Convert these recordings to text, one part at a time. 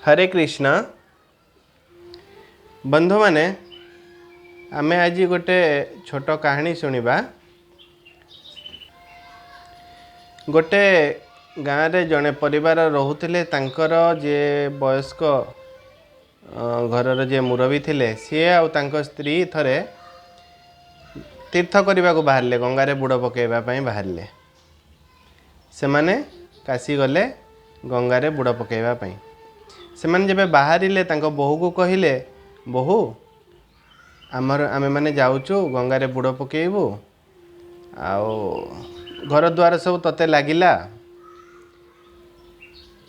ହରେ କୃଷ୍ଣ। ବନ୍ଧୁମାନେ, ଆମେ ଆଜି ଗୋଟେ ଛୋଟ କାହାଣୀ ଶୁଣିବା। ଗୋଟେ ଗାଁରେ ଜଣେ ପରିବାର ରହୁଥିଲେ। ତାଙ୍କର ଯିଏ ବୟସ୍କ ଘରର ଯିଏ ମୁରବୀ ଥିଲେ, ସିଏ ଆଉ ତାଙ୍କ ସ୍ତ୍ରୀ ଥରେ ତୀର୍ଥ କରିବାକୁ ବାହାରିଲେ, ଗଙ୍ଗାରେ ବୁଡ଼ ପକାଇବା ପାଇଁ ବାହାରିଲେ। ସେମାନେ କାଶୀ ଗଲେ ଗଙ୍ଗାରେ ବୁଡ଼ ପକାଇବା ପାଇଁ। ସେମାନେ ଯେବେ ବାହାରିଲେ, ତାଙ୍କ ବୋହୂକୁ କହିଲେ, ବୋହୂ, ଆମେମାନେ ଯାଉଛୁ, ଗଙ୍ଗାରେ ବୁଡ଼ ପକାଇବୁ, ଆଉ ଘର ଦ୍ୱାର ସବୁ ତୋତେ ଲାଗିଲା।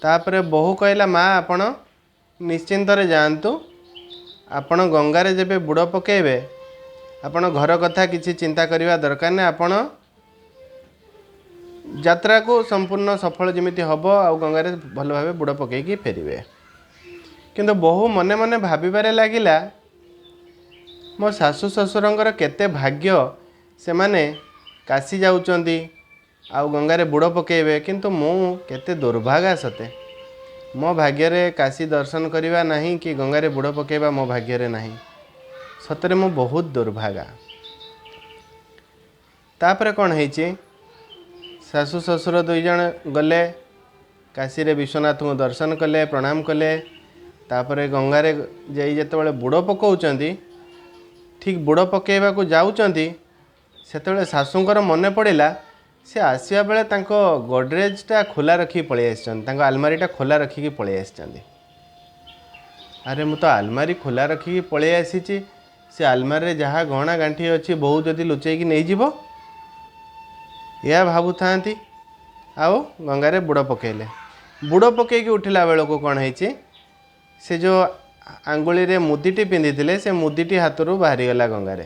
ତାପରେ ବୋହୂ କହିଲା, ମା, ଆପଣ ନିଶ୍ଚିନ୍ତରେ ଯାଆନ୍ତୁ। ଆପଣ ଗଙ୍ଗାରେ ଯେବେ ବୁଡ଼ ପକାଇବେ, ଆପଣ ଘର କଥା କିଛି ଚିନ୍ତା କରିବା ଦରକାର ନାହିଁ। ଆପଣ ଯାତ୍ରାକୁ ସମ୍ପୂର୍ଣ୍ଣ ସଫଳ ଯେମିତି ହେବ ଆଉ ଗଙ୍ଗାରେ ଭଲ ଭାବେ ବୁଡ଼ ପକାଇକି ଫେରିବେ। କିନ୍ତୁ ବୋହୂ ମନେ ମନେ ଭାବିବାରେ ଲାଗିଲା, ମୋ ଶାଶୁ ଶ୍ୱଶୁରଙ୍କର କେତେ ଭାଗ୍ୟ, ସେମାନେ କାଶୀ ଯାଉଛନ୍ତି ଆଉ ଗଙ୍ଗାରେ ବୁଡ଼ ପକାଇବେ, କିନ୍ତୁ ମୁଁ କେତେ ଦୁର୍ଭାଗା ସତେ। ମୋ ଭାଗ୍ୟରେ କାଶୀ ଦର୍ଶନ କରିବା ନାହିଁ କି ଗଙ୍ଗାରେ ବୁଡ଼ ପକାଇବା ମୋ ଭାଗ୍ୟରେ ନାହିଁ। ସତରେ ମୁଁ ବହୁତ ଦୁର୍ଭାଗା। ତାପରେ କ'ଣ ହେଇଛି, ଶାଶୁ ଶ୍ୱଶୁର ଦୁଇ ଜଣ ଗଲେ କାଶୀରେ, ବିଶ୍ୱନାଥଙ୍କୁ ଦର୍ଶନ କଲେ, ପ୍ରଣାମ କଲେ। ତାପରେ ଗଙ୍ଗାରେ ଯାଇ ଯେତେବେଳେ ବୁଡ଼ ପକାଉଛନ୍ତି, ଠିକ୍ ବୁଡ଼ ପକାଇବାକୁ ଯାଉଛନ୍ତି, ସେତେବେଳେ ଶାଶୁଙ୍କର ମନେ ପଡ଼ିଲା, ସେ ଆସିବା ବେଳେ ତାଙ୍କ ଗଡ଼ରେଜଟା ଖୋଲା ରଖିକି ପଳେଇ ଆସିଛନ୍ତି, ତାଙ୍କ ଆଲମାରିଟା ଖୋଲା ରଖିକି ପଳେଇ ଆସିଛନ୍ତି। ଆରେ, ମୁଁ ତ ଆଲମାରି ଖୋଲା ରଖିକି ପଳେଇ ଆସିଛି, ସେ ଆଲମାରିରେ ଯାହା ଗହଣା ଗାଣ୍ଠି ଅଛି ବୋହୂ ଯଦି ଲୁଚେଇକି ନେଇଯିବ, ଏହା ଭାବୁଥାନ୍ତି ଆଉ ଗଙ୍ଗାରେ ବୁଡ଼ ପକାଇଲେ। ବୁଡ଼ ପକାଇକି ଉଠିଲା ବେଳକୁ କ'ଣ ହେଇଛି, ସେ ଯେଉଁ ଆଙ୍ଗୁଳିରେ ମୁଦିଟି ପିନ୍ଧିଥିଲେ, ସେ ମୁଦିଟି ହାତରୁ ବାହାରିଗଲା ଗଙ୍ଗାରେ।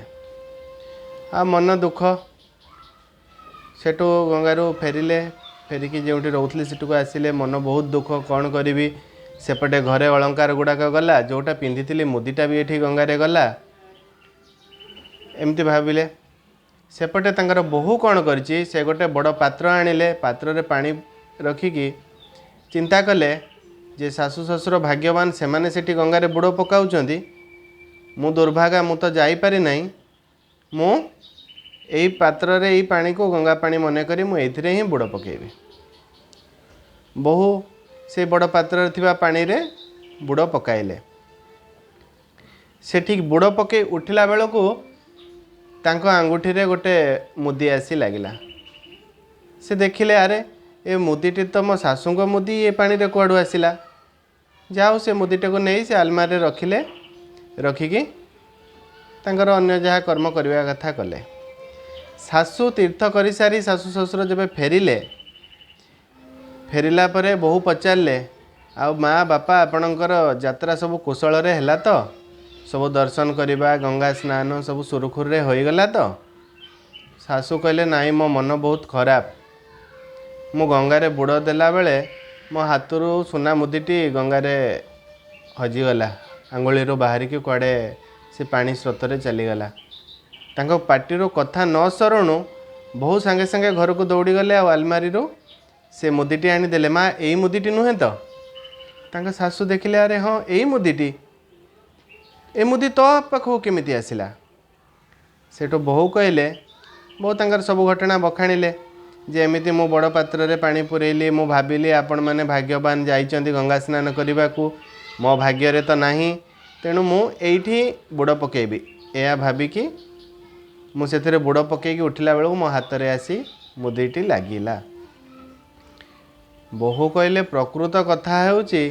ଆଉ ମନ ଦୁଃଖ। ସେଠୁ ଗଙ୍ଗାରୁ ଫେରିଲେ, ଫେରିକି ଯେଉଁଠି ରହୁଥିଲେ ସେଠୁକୁ ଆସିଲେ। ମନ ବହୁତ ଦୁଃଖ, କ'ଣ କରିବି? ସେପଟେ ଘରେ ଅଳଙ୍କାର ଗୁଡ଼ାକ ଗଲା, ଯେଉଁଟା ପିନ୍ଧିଥିଲି ମୁଦିଟା ବି ଏଠି ଗଙ୍ଗାରେ ଗଲା, ଏମିତି ଭାବିଲେ। ସେପଟେ ତାଙ୍କର ବୋହୂ କ'ଣ କରିଛି, ସେ ଗୋଟେ ବଡ଼ ପାତ୍ର ଆଣିଲେ। ପାତ୍ରରେ ପାଣି ରଖିକି ଚିନ୍ତା କଲେ ଯେ ଶାଶୁ ଶ୍ୱଶୁର ଭାଗ୍ୟବାନ, ସେମାନେ ସେଠି ଗଙ୍ଗାରେ ବୁଡ଼ ପକାଉଛନ୍ତି, ମୁଁ ଦୁର୍ଭାଗା, ମୁଁ ତ ଯାଇପାରି ନାହିଁ। ମୁଁ ଏଇ ପାତ୍ରରେ ଏଇ ପାଣିକୁ ଗଙ୍ଗା ପାଣି ମନେକରି ମୁଁ ଏଇଥିରେ ହିଁ ବୁଡ଼ ପକାଇବି। ବୋହୂ ସେ ବଡ଼ ପାତ୍ରରେ ଥିବା ପାଣିରେ ବୁଡ଼ ପକାଇଲେ। ସେଠି ବୁଡ଼ ପକାଇ ଉଠିଲା ବେଳକୁ ତାଙ୍କ ଆଙ୍ଗୁଠିରେ ଗୋଟେ ମୁଦି ଆସି ଲାଗିଲା। ସେ ଦେଖିଲେ, ଆରେ, ଏ ମୁଦିଟି ତ ମୋ ଶାଶୁଙ୍କ ମୁଦି, ଏ ପାଣିରେ କୁଆଡ଼ୁ ଆସିଲା? ଯାଉ, ସେ ମୁଦିଟାକୁ ନେଇ ସେ ଆଲମାରିରେ ରଖିଲେ। ରଖିକି ତାଙ୍କର ଅନ୍ୟ ଯାହା କର୍ମ କରିବା କଥା କଲେ। ଶାଶୁ ତୀର୍ଥ କରିସାରି ଶାଶୁ ଶ୍ୱଶୁର ଯେବେ ଫେରିଲେ, ଫେରିଲା ପରେ ବୋହୂ ପଚାରିଲେ, ଆଉ ମା ବାପା, ଆପଣଙ୍କର ଯାତ୍ରା ସବୁ କୁଶଳରେ ହେଲା ତ? ସବୁ ଦର୍ଶନ କରିବା, ଗଙ୍ଗା ସ୍ନାନ ସବୁ ସୁରୁଖୁରୁରେ ହୋଇଗଲା ତ? ଶାଶୁ କହିଲେ, ନାଇଁ, ମୋ ମନ ବହୁତ ଖରାପ। ମୁଁ ଗଙ୍ଗାରେ ବୁଡ଼ ଦେଲାବେଳେ ମୋ ହାତରୁ ସୁନା ମୁଦିଟି ଗଙ୍ଗାରେ ହଜିଗଲା, ଆଙ୍ଗୁଳିରୁ ବାହାରିକି କୁଆଡ଼େ ସେ ପାଣି ସ୍ରୋତରେ ଚାଲିଗଲା। ତାଙ୍କ ପାଟିରୁ କଥା ନ ସରୁଣୁ ବୋହୂ ସାଙ୍ଗେ ସାଙ୍ଗେ ଘରକୁ ଦୌଡ଼ିଗଲେ ଆଉ ଆଲମାରିରୁ ସେ ମୁଦିଟି ଆଣିଦେଲେ। ମା, ଏଇ ମୁଦିଟି ନୁହେଁ ତ? ତାଙ୍କ ଶାଶୁ ଦେଖିଲେ, ଆରେ ହଁ, ଏଇ ମୁଦିଟି, ଏ ମୁଦି ତୋ ପାଖକୁ କେମିତି ଆସିଲା? ସେଠୁ ବୋହୂ କହିଲେ, ବୋହୂ ତାଙ୍କର ସବୁ ଘଟଣା ବଖାଣିଲେ ଯେ ଏମିତି ମୁଁ ବଡ଼ ପାତ୍ରରେ ପାଣି ପୁରେଇଲି, ମୁଁ ଭାବିଲି ଆପଣମାନେ ଭାଗ୍ୟବାନ, ଯାଇଛନ୍ତି ଗଙ୍ଗା ସ୍ନାନ କରିବାକୁ, ମୋ ଭାଗ୍ୟରେ ତ ନାହିଁ, ତେଣୁ ମୁଁ ଏଇଠି ବୁଡ଼ ପକାଇବି। ଏହା ଭାବିକି ମୁଁ ସେଥିରେ ବୁଡ଼ ପକାଇକି ଉଠିଲା ବେଳକୁ ମୋ ହାତରେ ଆସି ମୁଦିଟି ଲାଗିଲା। ବୋହୂ କହିଲେ, ପ୍ରକୃତ କଥା ହେଉଛି,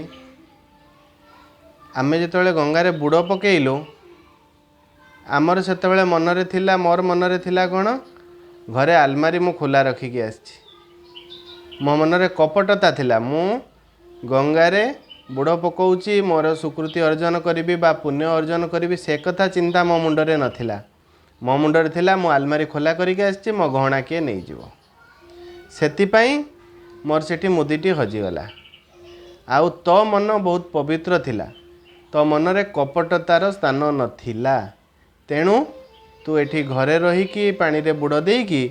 ଆମେ ଯେତେବେଳେ ଗଙ୍ଗାରେ ବୁଡ଼ ପକାଇଲୁ, ଆମର ସେତେବେଳେ ମନରେ ଥିଲା, ମୋର ମନରେ ଥିଲା କ'ଣ, ଘରେ ଆଲମାରି ମୁଁ ଖୋଲା ରଖିକି ଆସିଛି। ମୋ ମନରେ କପଟତା ଥିଲା। ମୁଁ ଗଙ୍ଗାରେ ବୁଡ଼ ପକାଉଛି, ମୋର ସୁକୃତି ଅର୍ଜନ କରିବି ବା ପୁଣ୍ୟ ଅର୍ଜନ କରିବି, ସେ କଥା ଚିନ୍ତା ମୋ ମୁଣ୍ଡରେ ନଥିଲା। ମୋ ମୁଣ୍ଡରେ ଥିଲା, ମୁଁ ଆଲମାରି ଖୋଲା କରିକି ଆସିଛି, ମୋ ଗହଣା କିଏ ନେଇଯିବ, ସେଥିପାଇଁ ମୋର ସେଠି ମୁଦିଟି ହଜିଗଲା। ଆଉ ତୋ ମନ ବହୁତ ପବିତ୍ର ଥିଲା, ତୋ ମନରେ କପଟତାର ସ୍ଥାନ ନଥିଲା, ତେଣୁ ତୁ ଏଠି ଘରେ ରହିକି ପାଣିରେ ବୁଡ଼ ଦେଇକି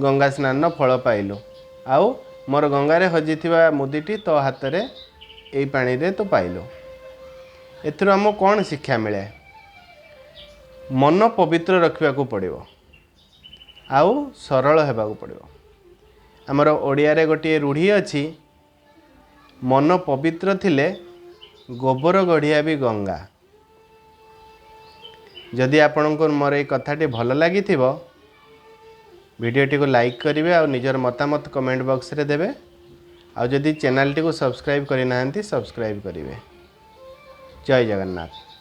ଗଙ୍ଗା ସ୍ନାନ ଫଳ ପାଇଲୁ, ଆଉ ମୋର ଗଙ୍ଗାରେ ହଜିଥିବା ମୁଦିଟି ତୋ ହାତରେ ଏଇ ପାଣିରେ ତୁ ପାଇଲୁ। ଏଥିରୁ ଆମକୁ କ'ଣ ଶିକ୍ଷା ମିଳେ? ମନ ପବିତ୍ର ରଖିବାକୁ ପଡ଼ିବ ଆଉ ସରଳ ହେବାକୁ ପଡ଼ିବ। ଆମର ଓଡ଼ିଆରେ ଗୋଟିଏ ରୂଢ଼ି ଅଛି, ମନ ପବିତ୍ର ଥିଲେ ଗୋବର ଗଢ଼ିଆ ବି ଗଙ୍ଗା। ଯଦି ଆପଣଙ୍କୁ ମୋର ଏଇ କଥାଟି ଭଲ ଲାଗିଥିବ, ଭିଡ଼ିଓଟିକୁ ଲାଇକ୍ କରିବେ ଆଉ ନିଜର ମତାମତ କମେଣ୍ଟ ବକ୍ସରେ ଦେବେ। ଆଉ ଯଦି ଚ୍ୟାନେଲଟିକୁ ସବସ୍କ୍ରାଇବ୍ କରିନାହାନ୍ତି, ସବସ୍କ୍ରାଇବ୍ କରିବେ। ଜୟ ଜଗନ୍ନାଥ।